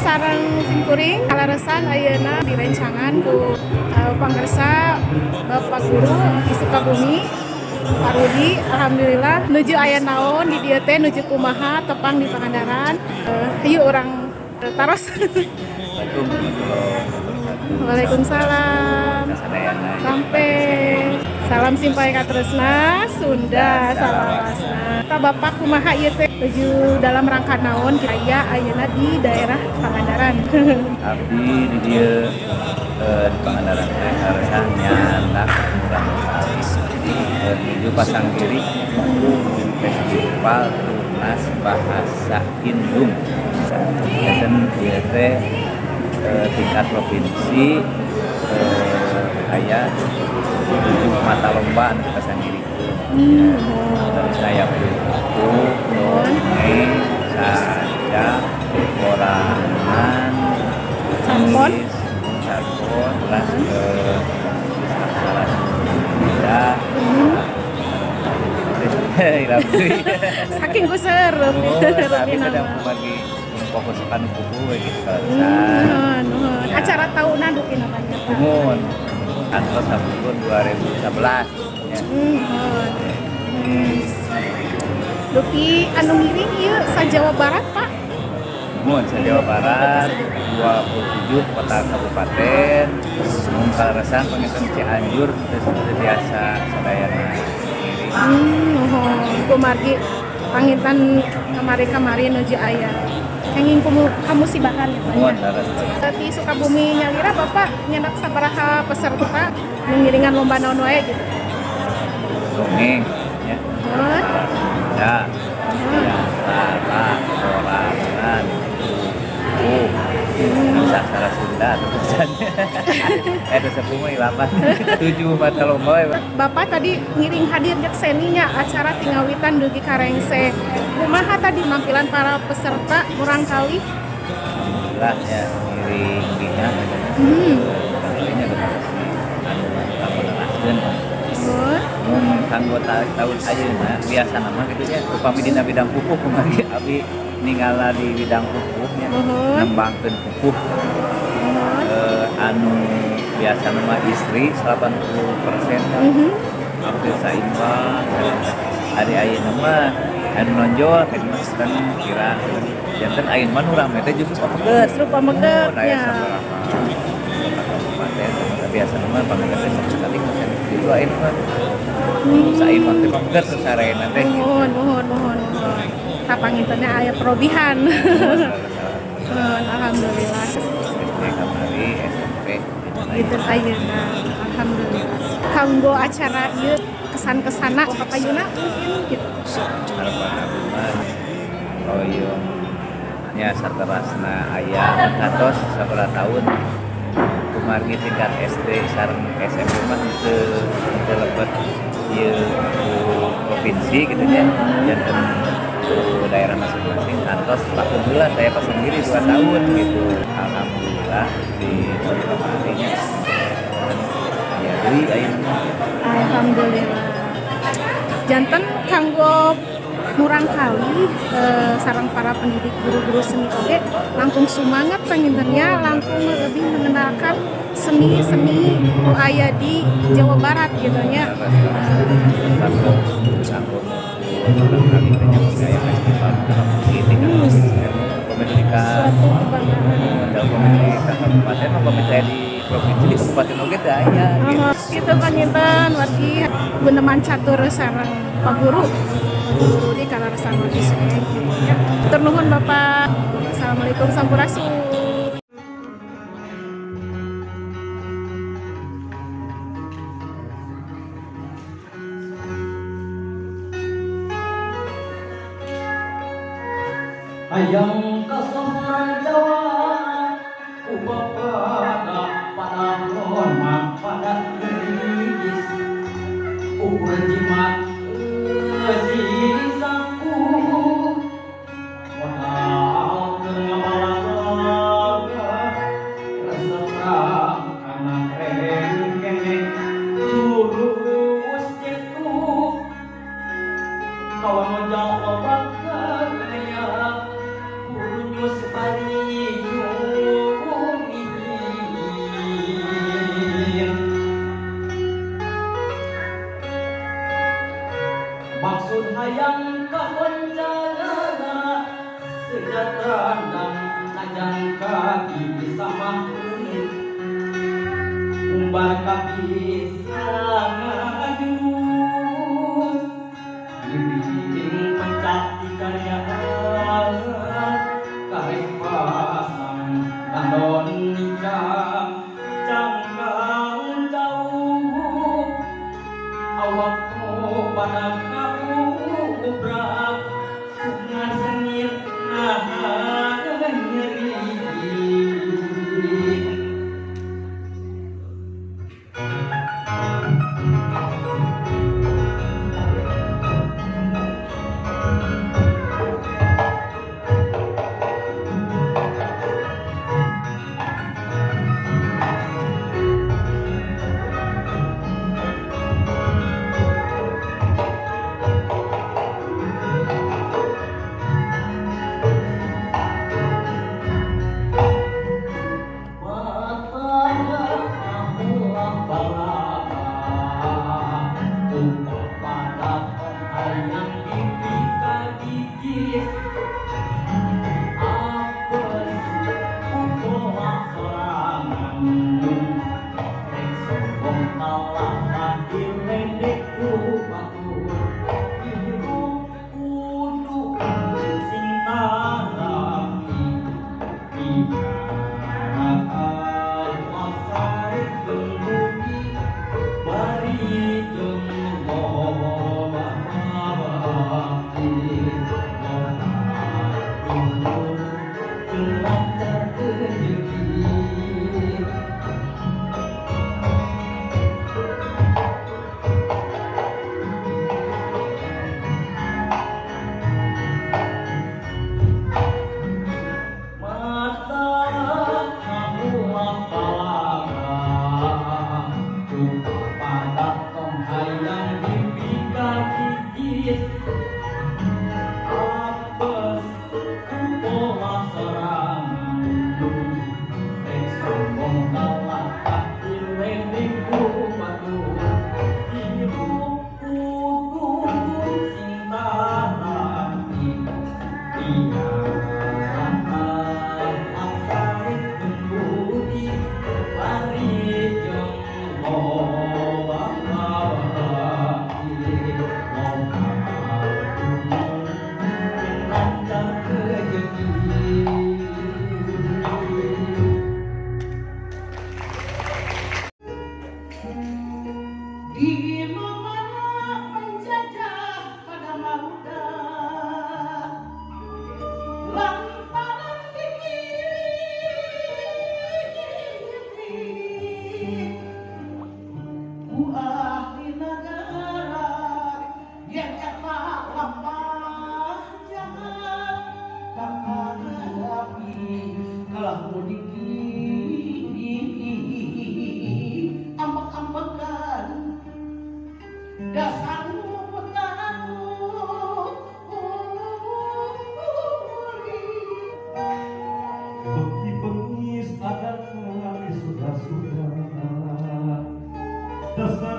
Sareng simkuring kaleresan ayeuna direncangan ku pangersa Bapak Guru di Sukabumi, Pak Rudi. Alhamdulillah nuju aya naon di dieu teh, nuju kumaha tepang di Pangandaran? Hayu urang taros. Assalamualaikum warahmatullahi wabarakatuh. Waalaikumsalam. Sadayana. Sampai salam simpay katresna Sunda salawasna. Ka Bapak, kumaha ieu teh, nuju dalam rangka naon aya ayeuna di daerah Pangandaran? Abdi di dieu di Pangandaran teh kaleresan nyandak murangkalih menuju pasanggiri Festival Tunas Bahasa Indung. Dan ieu teh tingkat provinsi, aya 7 mata lomba anu dipasanggirikeun. Dari saya buku, dongeng, sajak, korangan, Sampon. Nulis, sampon, terus aksara Sunda. Hilap deui. Saking kuser. Oh, tapi kadang kumargi fokus kana buku we gitu kalau Nuhun, nuhun. Acara tahunan dupi namanya, Pak. Nuhun. Kantos tahun 2011 ya. Nuhun. Dupi anu ngiring ieu sa Jawa Barat, Pak? Nuhun, sa Jawa Barat 27 kota kabupaten. Mun kaleresan panginten Cianjur teu teu biasa sadayana ngiring. Nuhun. Kumargi panginten kamari-kamari nuju aya kenging kamusibahan ya, Pak, Nuhun, ya. Leres. Di Sukabumi nyalira, Bapak nyandak sabaraha peserta, ngiringan lomba naon wae gitu? Dongeng ya. Nuhun. Ya. Nuhun. Aksara, korangan, buku, bisa aksara Sunda tulisannya. Sepuh mah ilapan. 7 mata lomba ya, Pak. Bapak tadi ngiring hadir nyekseninya acara ti ngawitan dugi ka rengse. Kumaha tadi penampilan para peserta murangkalih? Alhamdulillah ya, ngiring dinya. Kalinya generasi anu lamun neraskeun. Nuhun. Mun kanggo tahun ayeuna biasa nama gitu nya, upami dina bidang pupuh, kumaha abi ningala di bidang pupuh nya, Nuhun. Nembangkeun pupuh, Nuhun. Anu biasa nama istri 80% kan hampir saimbang. Ari ayeuna mah anu nonjol kan kan kira janten ayeuna mah nu rame teh justru pameget. Justru pameget, Nuhun, aya ya. sabaraha kota kabupaten, biasa nama pameget teh sakali itu ayeuna mah saimbang teh pameget terus sarena teh gitu. Nuhun, nuhun, nuhun, nuhun. Tah, pangintennya aya perobihan. Nuhun, Nuhun, alhamdulillah. SD kamari, SMP Gitu ayeuna, alhamdulillah. Kanggo acara ieu kesan-kesana Bapak Yuna mungkin gitu. Harapan abdi mah hoyong nya saterasna aya kantos sabaraha tahun, kumargi tingkat SD sareng SMP mah teu teu lebet ieu ku provinsi gitu nya, janten ku daerah masing-masing. Kantos alhamdulillah saya pas sendiri 2 tahun gitu, alhamdulillah di tahun kemarin nya ya deui ayeuna mah. Alhamdulillah. Janten kanggo murangkalih sareng para pendidik guru-guru seni oge langkung sumangat pangintennya, langkung lebih mengenalkan seni-seni nu aya di Jawa Barat gitu nya. Langkung langkung murangkalih teh nya aya festival musik tingkat provinsi pemilikan Suatu kebanggaan. Da pemilikan kabupaten mah, pamit saya di provinsi, di kabupaten oge teh aya gitu. Oh, gitu panginten wargi guneman catur sareng Pak Guru Guru di kaleresan wargi gitu ya. Hatur nuhun, Bapak. Assalamualaikum, sampurasun. Hayang kasohor Jawa ku bapak pada pada geris ukur jimat sisaku modal keur ngabalaga resep kana rengkene jurus jitu kawan ngojok loba gaya kudu bari. Jatandang najang kaki bisa mahmud umbar kaki ngajurus dibikin pencak di karya karek pasang tandon nincang cangkang jauh awakku pada kaubrak sungan sengit nahan nyeri. Di mana penjajah pada maruda lantaran dikirim ku ahli negara yang eta lampah jahat tapi kalah mudiki ambek-ambekan dasar beki bengis adat kami sudah-sudah dasar